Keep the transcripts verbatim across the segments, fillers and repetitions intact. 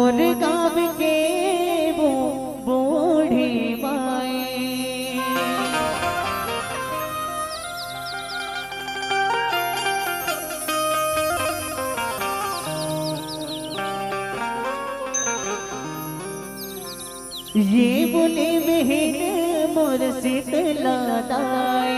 मोर गाँव के वो बूढ़ी माई। ये बोले बहिन मोर शीतला दाई,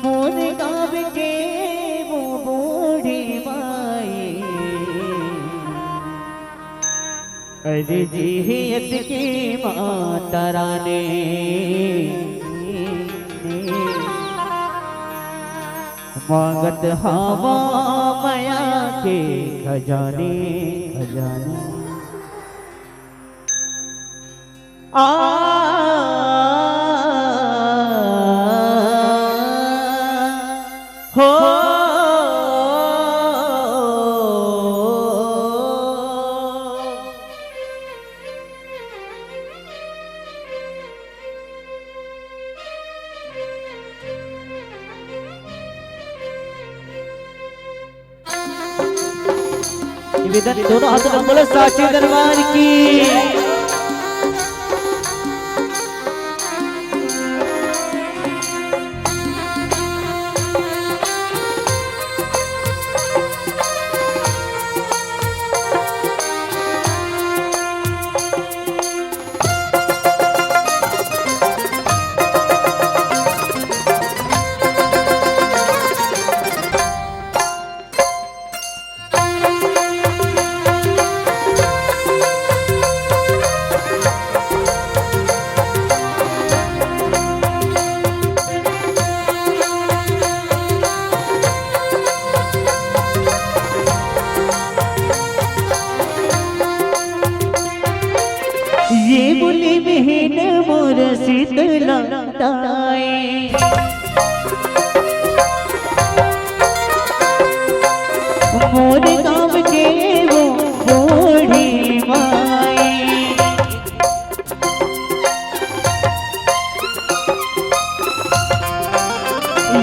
मोर गाँव के वो बूढ़ी माई। अरे जी अतके माता रानी, मांगत हवा मया के खजाने, खजाने। आ हो। निवेदन, दोनों हाथों में बोलो साचे दरबार की। ये बोली बहिन मोर शीतला दाई, मोर गाँव के वो बूढ़ी माई।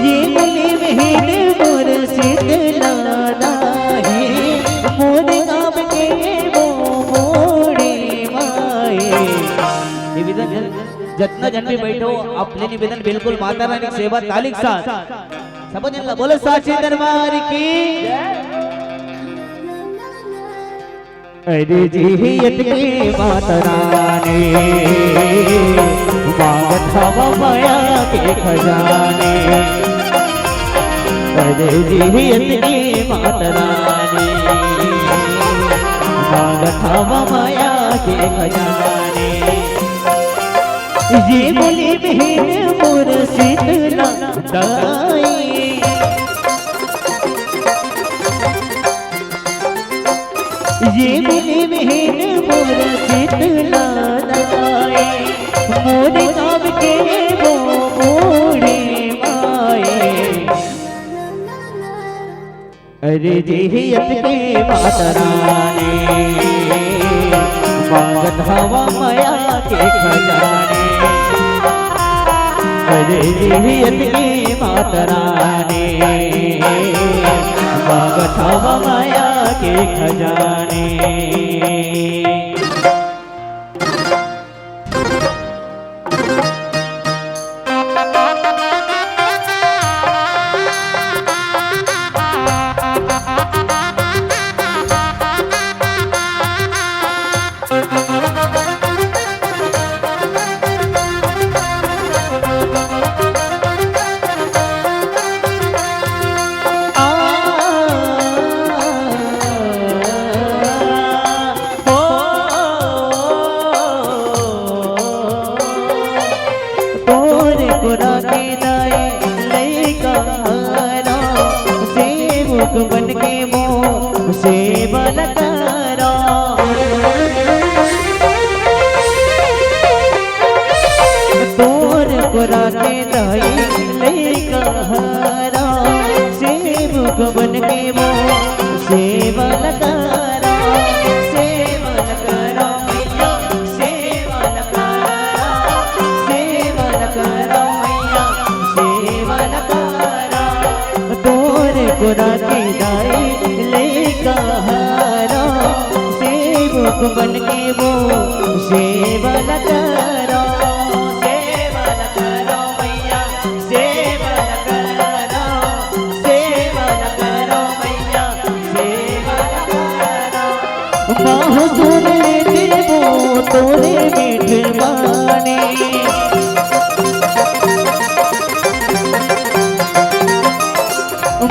ये बोली बहिन मोर शीतला दाई, मोर गाँव के वो बूढ़ी माई। निवेदन, जतना जन भी बैठो, अपने निवेदन बिल्कुल माता रानी के सेवा ताली के साथ। सब जन ला बोलो साचे दरबार की। अरे जी अतके माता रानी, मांगत हवा मया के खजाने। अरे जी अतके माता रानी, मांगत हवा मया के खजाने। ये बोली बहिन मोर शीतला दाई, ये बोली बहिन मोर शीतला दाई, मोर गाँव के वो बूढ़ी माई। अरे जी अतके माता रानी, मांगत हवा मया के खजाने। अरे जी अतके माता रानी, मांगत हवा मया के खजाने। तोर कोरा के दाई लइका हरा, सेवक बन के मोर सेवा ल करा। तोर कोरा के दाई लइका हरा, सेवक बन के मोर सेवा ल करा, सेवा ल करा मैया, सेवा ल करा, सेवा ल करा मैया, सेवा ल करा। तोर कोरा के दाई लइका रूप बन के वो सेवा ल करो, सेवा ल करो मैया, सेवा ल करो, सेवा ल करो मैया, सेवा ल करो। माहू सुन लेते वो तोरे मीठ बानी।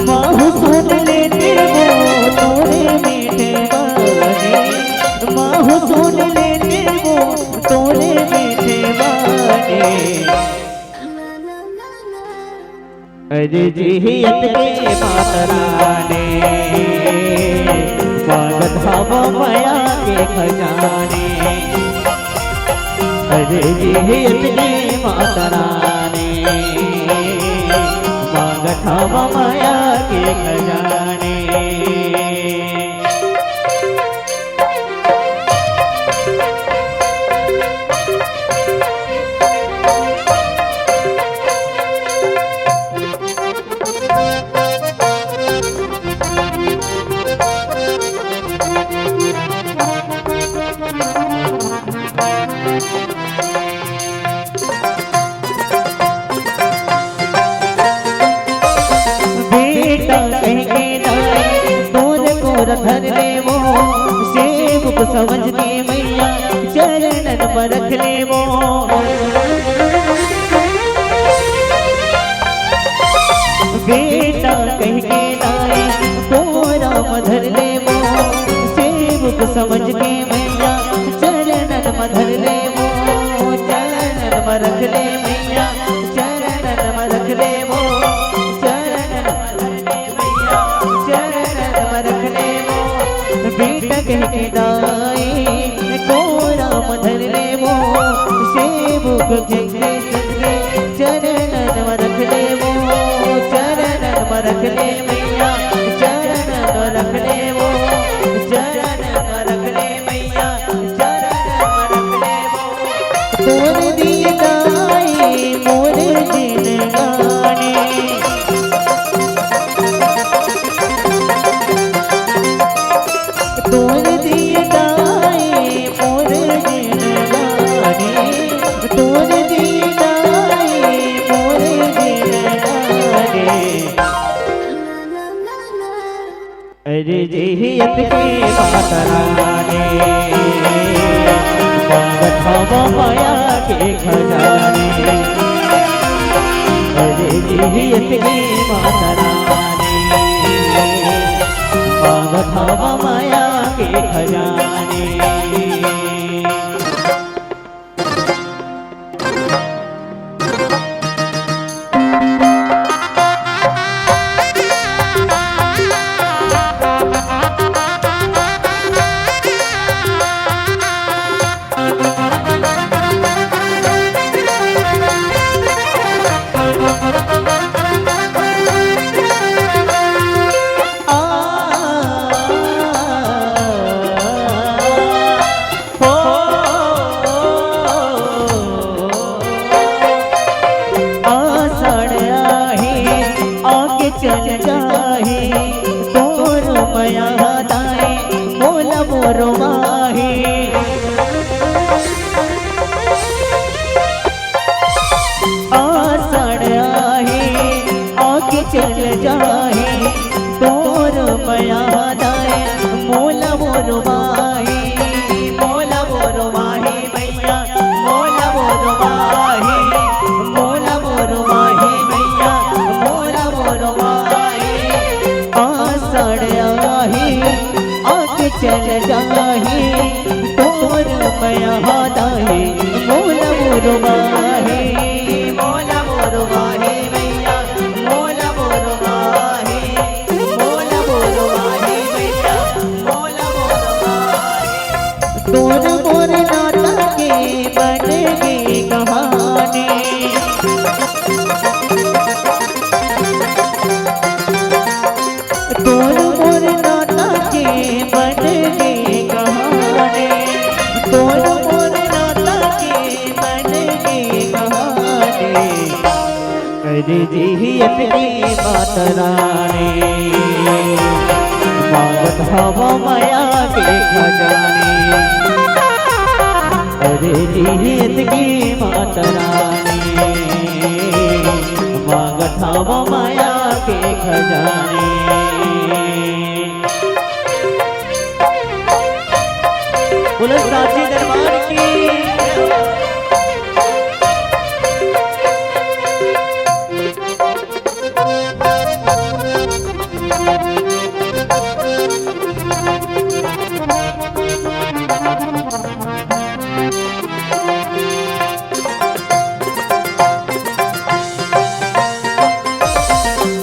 माहू सुन लेते वो तोरे मीठ बानी। माहू सुन लेते वो तोरे मीठ बानी। अरे जियत के माता रानी, मांगत हवा मया के खजानी। अरे जियत के माता रानी, मांगत हवा मया के खजानी। बेटा कहिके दाई तोर कोरा धर लेबो, सेवक समझ के मैया चरणन म रख लेबो। बेटा कहिके दाई कोरा म धर लेबो, सेवक समझ के मैया चरणन म धर लेबो, चरणन म रख ले मैया, चरणन म रख लेबो, चरणन म रख ले मैया, चरणन म रख लेबो। बेटा कहिके दाई कोरा म धर लेबो, सेवक कहिके संगे चरणन म रख लेबो, चरणन म रख ले मैया, चरणन म रख लेबो, चरणन म रख ले मैया, चरणन म रख लेबो। तोर दिए दाई मोर जिनगानी। तोर दिए दाई मोर जिनगानी। तोर दिए दाई मोर जिनगानी। अरे जियत के माता रानी, मांगत हवा मया के खजानी। अरे जियत के माता रानी, मांगत हवा मया के खजानी। आषाढ़ आही, आके चल जाही, तोर मया दाई, मोला मोर माही। आषाढ़ आही, आके चल जाही, तोर मया दाई, मोला मोर माही, मोला मोर माही मैया, मोला मोर माही, मोला मोर माही मैया, मोला मोर माही। आषाढ़ आही, आके चल जाही, तोर मया दाई, मोला मोर माही, मोला मोर माही मैया, मोला मोर माही, मोला मोर माही मैया, मोला मोर माही। तोर मोर नाता के बन गे कहानी। तोर मोर नाता के बन गे कहानी। तोर मोर नाता के बन गे कहानी। अरे जियत के माता रानी, मांगत हव मया के खजाने, अरे जी एतकी माता रानी, मांगत हव मया के खजाने। बोलो साची दरबार की।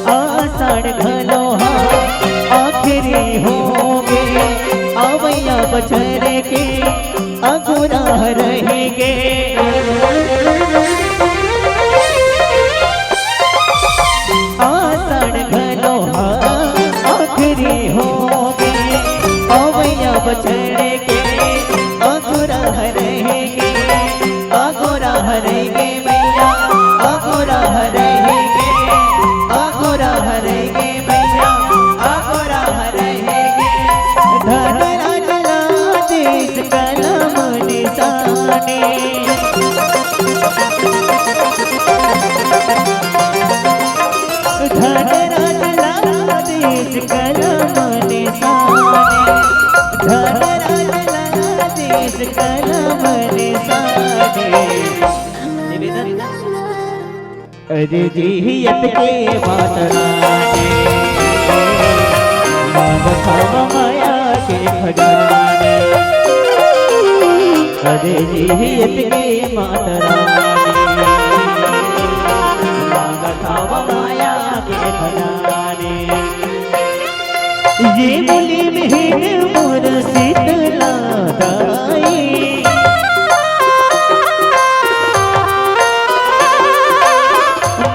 आषाढ़ घलो हा आखिरी होगे, अवइया बछर के अगोरा रहिगे। आषाढ़ घलो हा आखिरी होगे, अवइया बछर के अगोरा रहिगे, अगोरा रहिगे भैया, अगोरा रहिगे, अगोरा रहिगे भैया, अगोरा रहिगे। धनराज ला दिस कलम निसाने, धनराज ला दिस कलम निसाने, धनराज ला दिस कलम निसाने। निवेदन। अरे जी एतकी माता रानी, मांगत हव मया के खजाने। अरे जी एतकी माता रानी, मांगत हव मया के खजाने। ये बोली बहिन मोर शीतला दाई,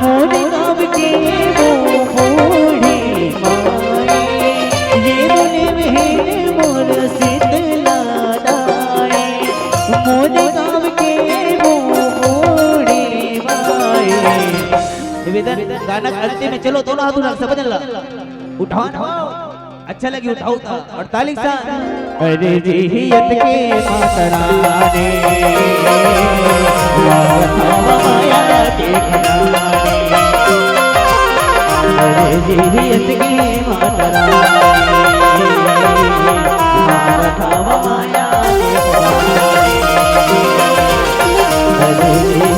मोर गाँव के वो बूढ़ी माई। ये बोली बहिन मोर शीतला दाई, मोर गाँव के वो बूढ़ी माई। निवेदन, गाना के अंतिम में चलो दोनों हाथ उठा के सब बजन ला। उठाओ ना। अच्छा लगी उठाओ था और ताली सा। अरे जी एतकी माता रानी, मांगत हव मया के खजाने। अरे जी एतकी माता रानी, मांगत हव मया के खजाने। अरे जी